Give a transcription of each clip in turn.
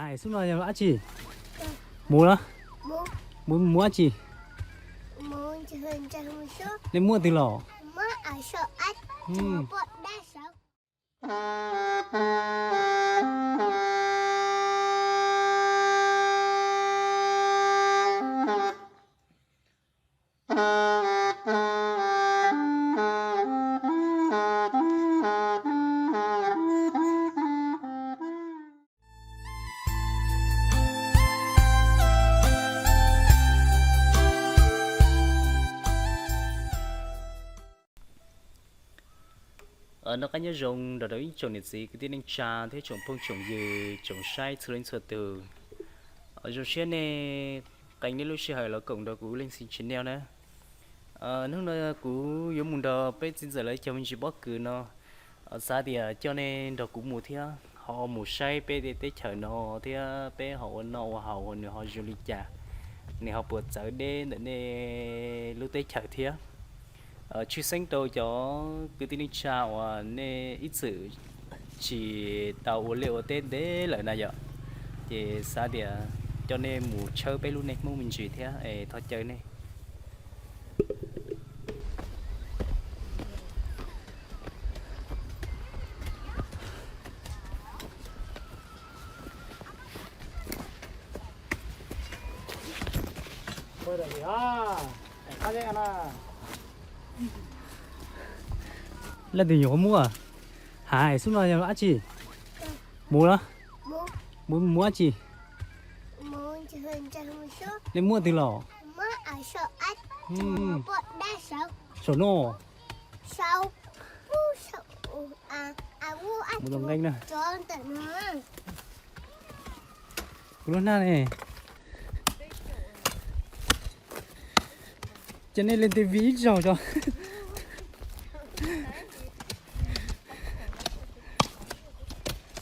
Hais xub no yog dab tsi? Mus los? Mus, mus dab tsi? Nej muaj twg los? Noj qab nyob zoo nrog rau ib tsoom niam txiv kwv tij neej tsa thiab tsoom phooj tsoom ywg tsoom saib txhua leej txhua tus. Zoo siab nej qee nej lub sij hawm los koom nrog kuv Leej Xi Channel na. Hnub no kuv yuav mus nrog peb txiv ntxawm lawv cog me ntsis pob kws no. Xav tias coj nej nrog kuv mus thiab ho mus saib peb teb chaws no thiab peb ho ua noj ua haus nws ho zoo li cas, nws ho puas txawv deb ntawm nej lub teb chaws thiab. Tshwj xeeb rau cov kwv tij neej tsa uas nej ib txwm tsis tau ua liaj ua teb ntev lawm na yom, ces xav tias coj nej mus tshawb peb lub neej Hmoob me ntsis thiab es thov caw nej. Leej twg nyuam qhuav muab? Hais xub no yog dab tsi? Mus los? Mus, mus dab tsi? Nej muaj twg los? Saum no. Mus tau nqeeb na. Kuv lub hnab ne. Ces nej leej twg vim ib zaug tso.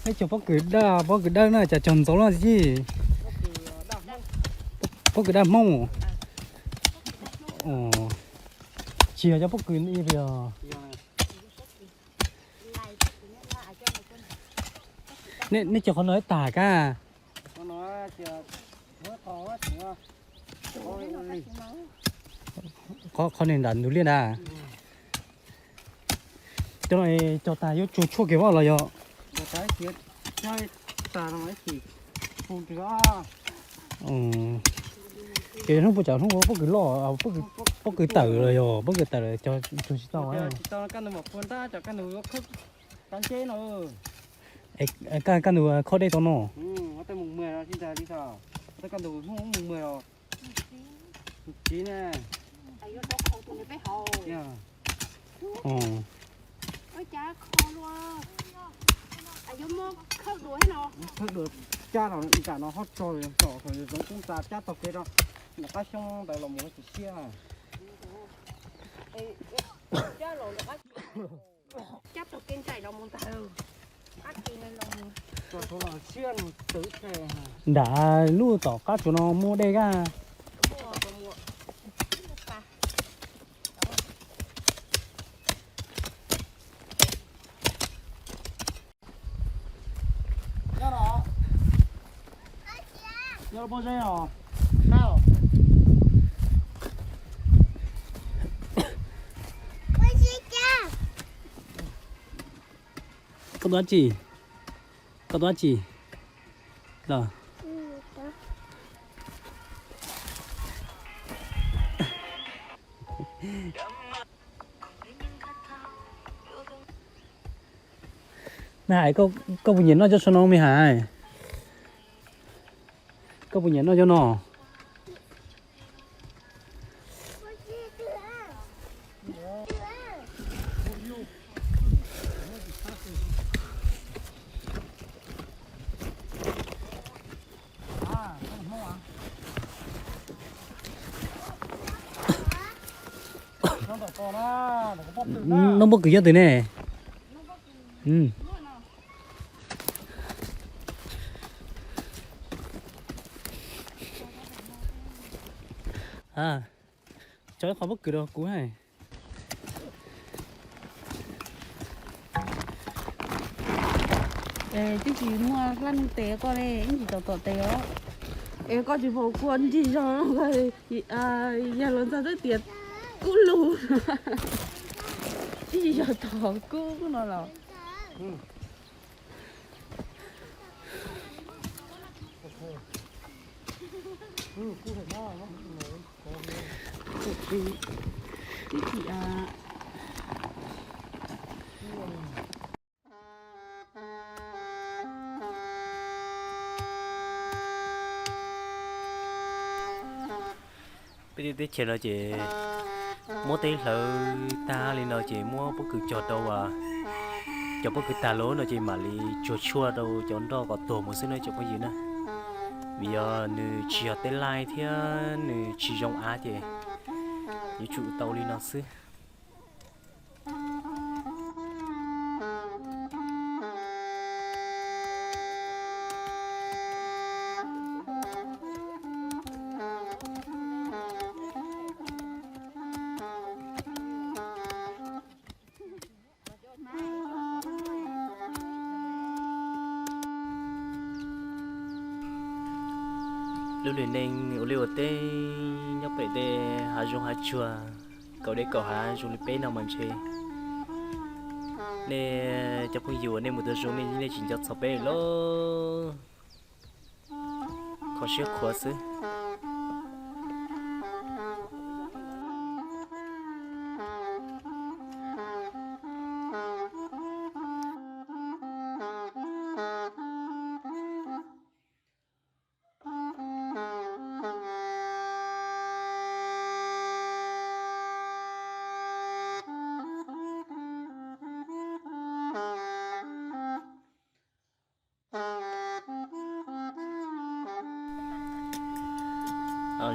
Peb cog pob kws daj, pob kws daj na cas cog ntxov loj tij. Pob kws daj Hmoob. Tsis yog cov pob kws yog. Nej cog qhov no ib tag kab. Qhov, qhov niag nram ntug liaj na. Cov no cog tag yuav tsuag tshuaj kiag voj los yog? Ces hnub puas cov hnub pob kws loj, pob kws tawm los yog pob kws tawm los cog tsuag tsis tau. Kaj ntug khob dej tau no. Tsiv ne. Khawb dua cab los ib nram no hob tso, tso zoov kub xa cab taug kev rau nram qab xyoob ntawd los mus tsis siab. Cab taug kev nraim los mus ntag. Nram lub tom qab tsuas no muaj dej kab. Koj tuaj tsi? Koj tuaj tsi? Los. Me hais, koj puas nyiam noj cov saum no me hais? Koj puas nyiam noj cov no? Noob pob kws yog twg ne? Tso ib qho pob kws rau kuv hais. Twb tsis muaj hlab nug tes koj ne, ib ntsis tom tom tes os. Es koj tsis pom kua nrig zog, yog los ntxag twb tias kub lug, ib ntsis zog tom kub no los. Peb teb chaws no ces muab teb hlawv tag li no ces muab pob kws cog rau, cov pob kws tag lawm no ces mam li tsuag tshuaj rau cov nroj kom tuag mus xwb na tsoom phooj ywg na. Vim yog nws tsis yog teb laij thiab nws tsis zoo av ces yuav tsum tau li no xwb. Lub niag neej ua liaj ua teb nyob pem tej hav zoov hav tsuag, kaum dej kaum hav zoo li peb no mas ntshe nej cov phooj ywg uas nej mus tau zoo nej, nej tsis nco txog peb lawm. Kho siab khuav xwb.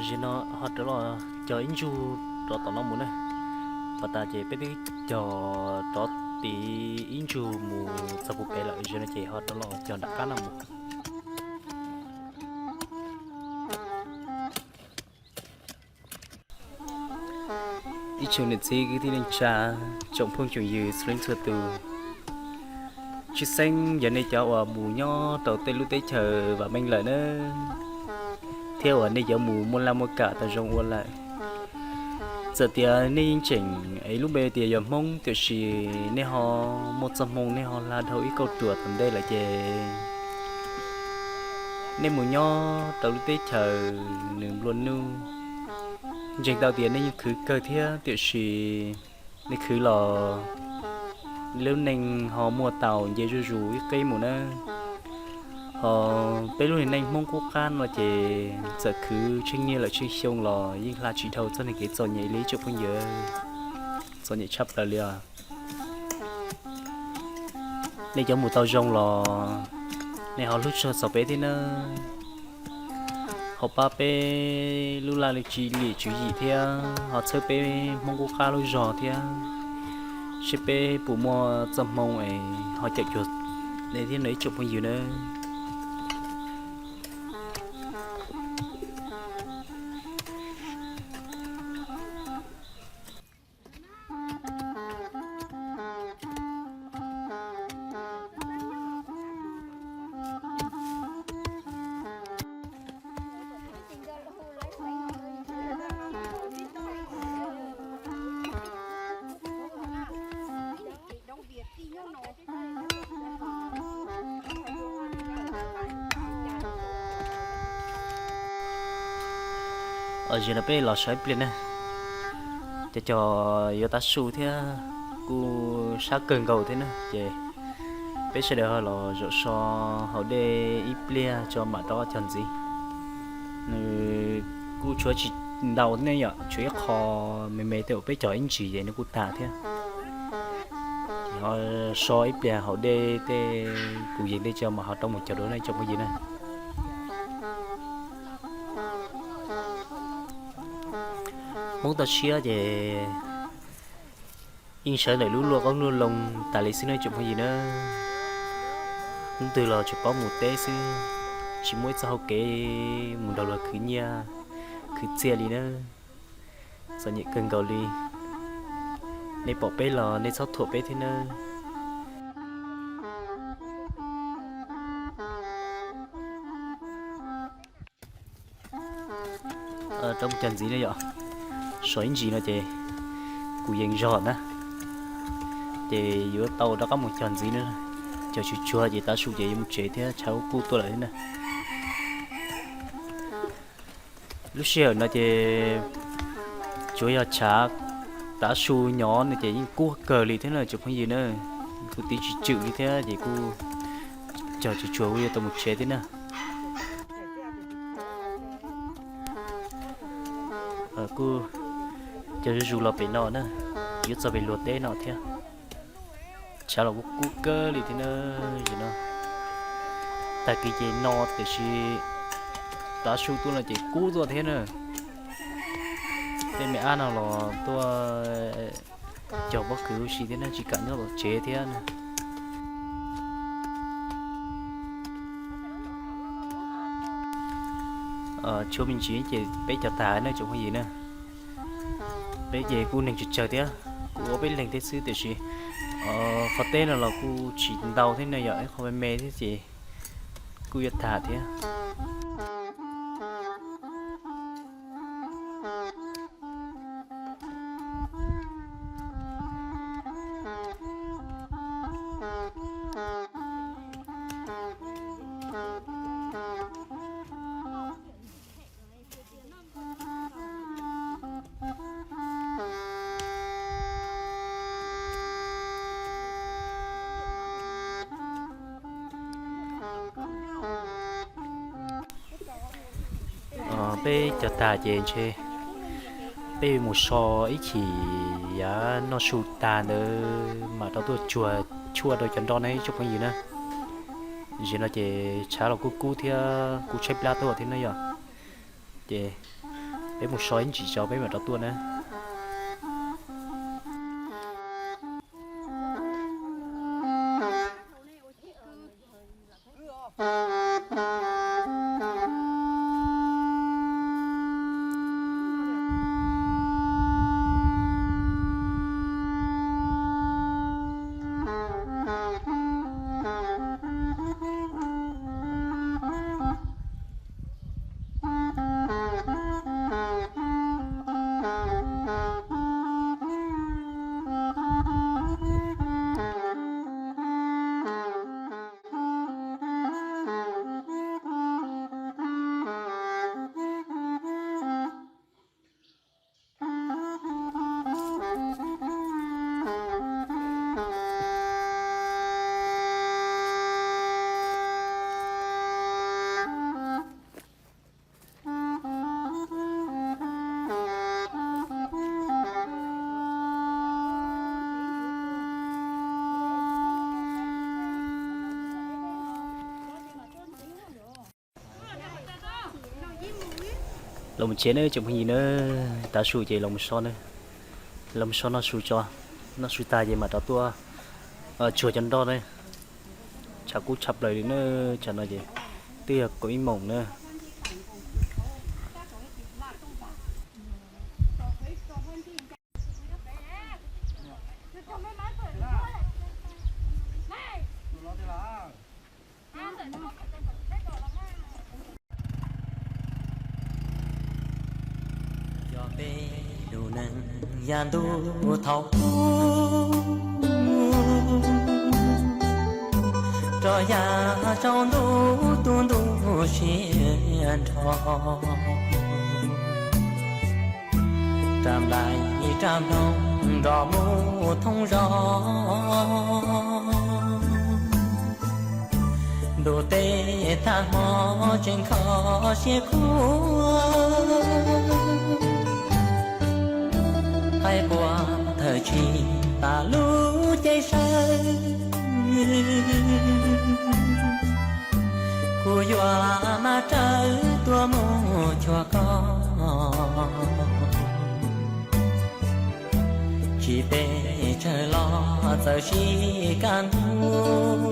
Zaum no ho rov los cog ib ntsug rov tom no mus na. Pas tas ces peb twb cog rov tid ib ntsug mus txog puag pem lawm, zaum no ces ho rov los cog nram qab no mus. Ib tsoom niam txiv kwv tij neej tsa, tsoom phooj tsoom ywg txhua leej txhua tus, tshwj xeeb yog nej cov uas mus nyob rau tej lub teb chaws vam meej lawm na, thiab uas nej yuav mus muaj laj muaj kam tau zoo ua lawm. Txawm tias nej yeej tseem ev lub npe tias yog Hmoob, tiam sis nej ho muaj txoj hmoo nej ho hla dhau ib kauj ruam tom ntej lawm ces nej mus nyob rau lub teb chaws nws nplua nuj, ntseeg tau tias nej yeej khwv kawg thiab, tiam sis nej khwv los nej lub neej ho muaj tau nce zuj zus ib qib mus na. Ho peb lub niag neej Hmoob qub qab no ces txawm khwv tsheej niaj lawm tsheej xyoo los yeej hla tsis dhau txoj niag kev txom nyem li tsoom phooj ywg, txom nyem tshaj plaws li os. Nej cov mus tau zoo los nej ho hlub tshua txog peb thiab na, ho pab peb lub laj lub tsim tswv yim thiab ho txhawb peb Hmoob qub qab lub zog thiab, seb peb puas muaj txoj hmoo es ho caum cuag nej thiab no ib tsoom phooj ywg na. Zaum no peb los so ib pliag na, cov cov yuav tav su thiab kuj sab kawg nkaus thiab na ces peb sawv daws los zaum so haus dej ib pliag tso mam rov cog ntxiv. Nws kuj tshuav tsis ntau ne yom, tshuav ib qho me me tej uas peb cog ib ntsis ces nws kuj tag thiab. Ho so ib pliag haus dej tej kuv yees dej tso mam ho rov mus cog dua na tsoom phooj ywg na. Hmoob toj siab ces yeej sawv ntawm lub luaj qoob luaj loo tas li xwb na tsoom phooj ywg na. Hnub twg los tsuas paub mus teb xwb, tsis muaj ib txoj hau kev mus nrog luag khwv nyiaj khwv txiaj li na. Txom nyem kawg nkaus li. Nej pom peb los nej txhob thuam peb thiab nawb. Rov mus cog ntxiv na yom. So ib ntsis no ces kuv yees zog na, ces yuav tau rov qab mus cog ntxiv na. Cog tsuag tsuag ces tav su ces yuav mus tsev thiab, tshav kub tuaj lawm thiab na. Lub sij hawm no ces tsuav yog tshav, tav su nyob no ces yeej kub kawg li thiab na tsoom phooj ywg na. Kuv tiv tsis tswm li thiab ces kuj cog tsuag tsuag kuj yuav tau mus tsev thiab na. Kuj cog zuj zus los pem no na, yuav txog pem luag teb no thiab. Tshav los kuj kub kawg li thiab na. Yog no tag kis ces no tiam sis tav su tuaj no ces kub tuaj thiab na. Tej me ab no los tuaj cog pob kws huv si thiab na, tsis kam nyob tom tsev thiab na. Tshuav me ntsis ces peb cog tag na tsoom phooj ywg na. Peb ces kuj neeg tsawg tsawg thiab, kuj ua peb leeg thiab xwb tiam sis qhov teb no los kuj tsis ntau thiab na yom, ib qho me me thiab ces kuj yuav tag thiab. Peb cog tag ces ntshe peb mus so ib chim, yav noj su tag ntawd mam rov tuaj tsuag tshuaj rau cov nroj na ib tsoom phooj ywg na. Zaum no ces tshav los kub kub thiab kuj tshaib plab tuaj thiab na yom. Ces peb mus so ib ntsis tso peb mam rov tuaj na. Los mus tsev na tsoom phooj ywg na, tav su ces los mus so na, los mus so noj su tso, noj su tag ces mam rov tuaj tsuag cov nroj na. Tshav kub tshaj plaws li na, tsam no ces twb yog kaum ib moos na. Cov peb lub neej yav ntuj thaum ub, rov yav tsaus ntuj tu ntuj siab nrho. Rab nplai rab nplooj nrog mus thoob zos, ntuj teb thaj hmo tseem kho siab khuab. Qaib qua thawm tsis tas lub cev saw, kuv yuav maj rawv tuaj mus cuag koj. Tsis pes tsawg los txawm sib kab ntug,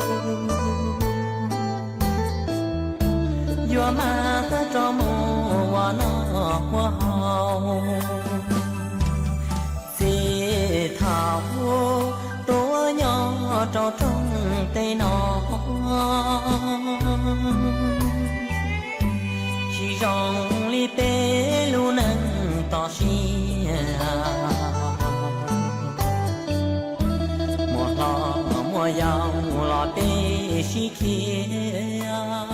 yuav maj rov mus ua noj ua haus. Txij thaum tuaj nyob rau rooj teb no, tsis zoo li peb lub neej Toj siab, muaj hlob muaj yau los peb sib khiav.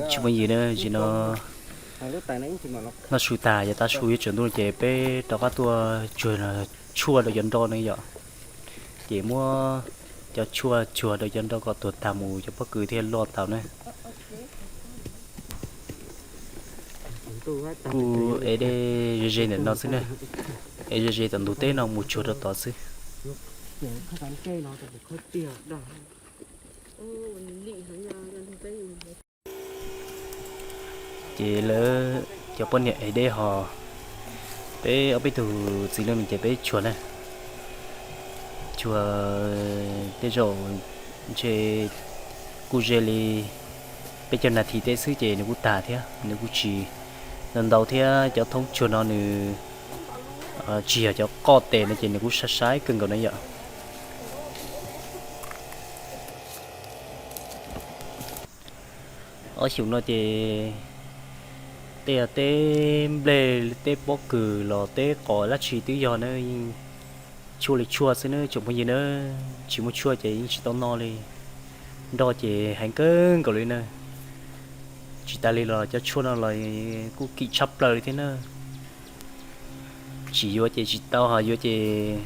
Tsis phooj ywg na, tam sim no noj su tas yav tav su yuav tsaus ntuj ces peb rov qab tuaj tsuag tshuaj rau cov nroj ne yom. Ces muab cov tshuaj tsuag rau cov nroj kom tuag tag mus cov pob kws thiaj loj tau na. Kuj ev dej ze ze ntawm no xwb na, ev ze ze tom ntug teb no mus tsuag rau tod xwb. Ces lawv cov poj niam ev dej ho, peb ob peb tug txiv neej ces peb tsuag na. Tsuag tej zaum ntshe kuj ze li peb caug nas this teb xwb ces nws kuj tag thiab, nws kuj tsis ntau ntau thiab. Cov thoob tsuag no nws tsis yog cov qoj tes no ces nws kuj sai sai kawg nkaus na yom. Ob xyoos no ces tej teb nplej teb pob kws los teb qos dab tsi twb yog na, yeej tshuaj li tshuaj xwb na tsoom phooj ywg na. Tsis muaj tshuaj ces yeej tsis tau noj li. Nroj ces heev kawg nkaus li na. Tsis tas li los cov tshuaj no los kuj kim tshaj plaws li thiab na. Tsis yuav ces tsis tau, ho yuav ces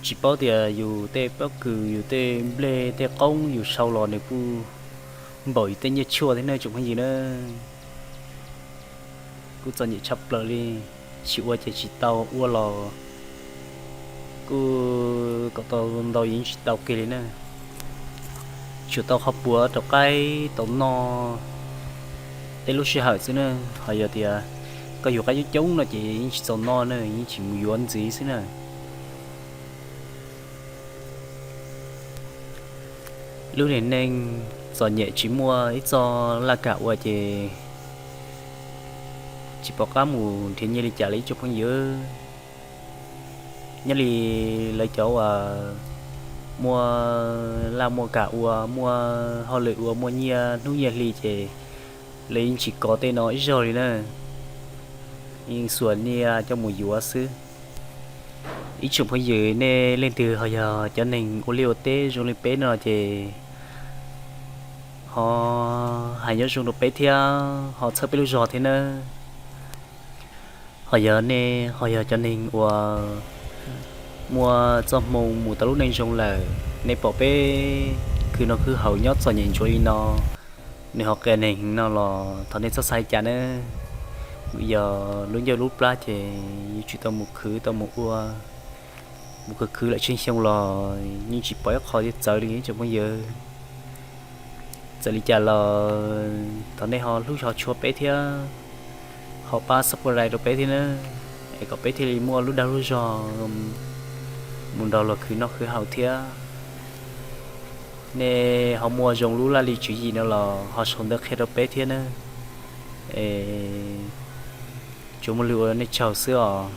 tsis paub tias yus tej pob kws yus tej nplej tej qoob yus sau los nws kuj npaum yus tej nyiaj tshuaj thiab na tsoom phooj ywg na. Kuj txom nyem tshaj plaws li. Tsis ua ces tsis tau, ua los kuj kom tau ntau yeej tsis tau kiag li na. Tsuas tau qhov puav rau qaib tau noj tej lub sij hawm xwb na. Ho yog tias koj yuav qaib coob coob no ces yeej tsis txaus noj na, yeej tsis mus yuav ntxiv xwb na. Lub niag neej txom nyem tsis muaj ib txoj laj kam ua ces tsis pom qab mus nrhiav nyiaj li cas li ib tsoom phooj ywg. Nyob li lawv cov uas muaj laj muaj kam ua, muaj hauj lwm ua, muaj nyiaj hnub nyiaj hli ces lawv yeej tsis kov tej no ib zaug li na, yeej xuas nyiaj coj mus yuav xwb. Ib tsoom phooj ywg nej leej twg ho yog cov neeg ua liaj ua teb zoo li peb no ces ho hais nyob zoo rau peb thiab ho txhawb peb lub zog thiab nawb. Ho yog nej ho yog cov neeg uas muaj txoj hmoo mus tau lub neej zoo lawm, nej pom peb khwv noj khwv haus nyob txom nyem ntsuav li no, nws ho qias neeg no los thov nej txhob xav li cas nawb. Yog lub ncauj lub plab ces yuav tsum tau mus khwv tau mus ua, mus khwv khwv lawm tsheej xyoo los yeej tsis pom ib qho yuav txawv li ib tsoom phooj ywg. Txawm li cas los thov nej ho hlub ho tshua peb thiab, ho pab subscribe rau peb thiab nawb, es kom peb thiaj li muaj lub dag lub zog mus nrog luag khwv noj khwv haus thiab. Nej ho muaj zoo lub laj lim tswv yim no los ho sau ntawv qhia rau peb thiab nawb, es tsuas muaj lus ua nej tsaug xwb os.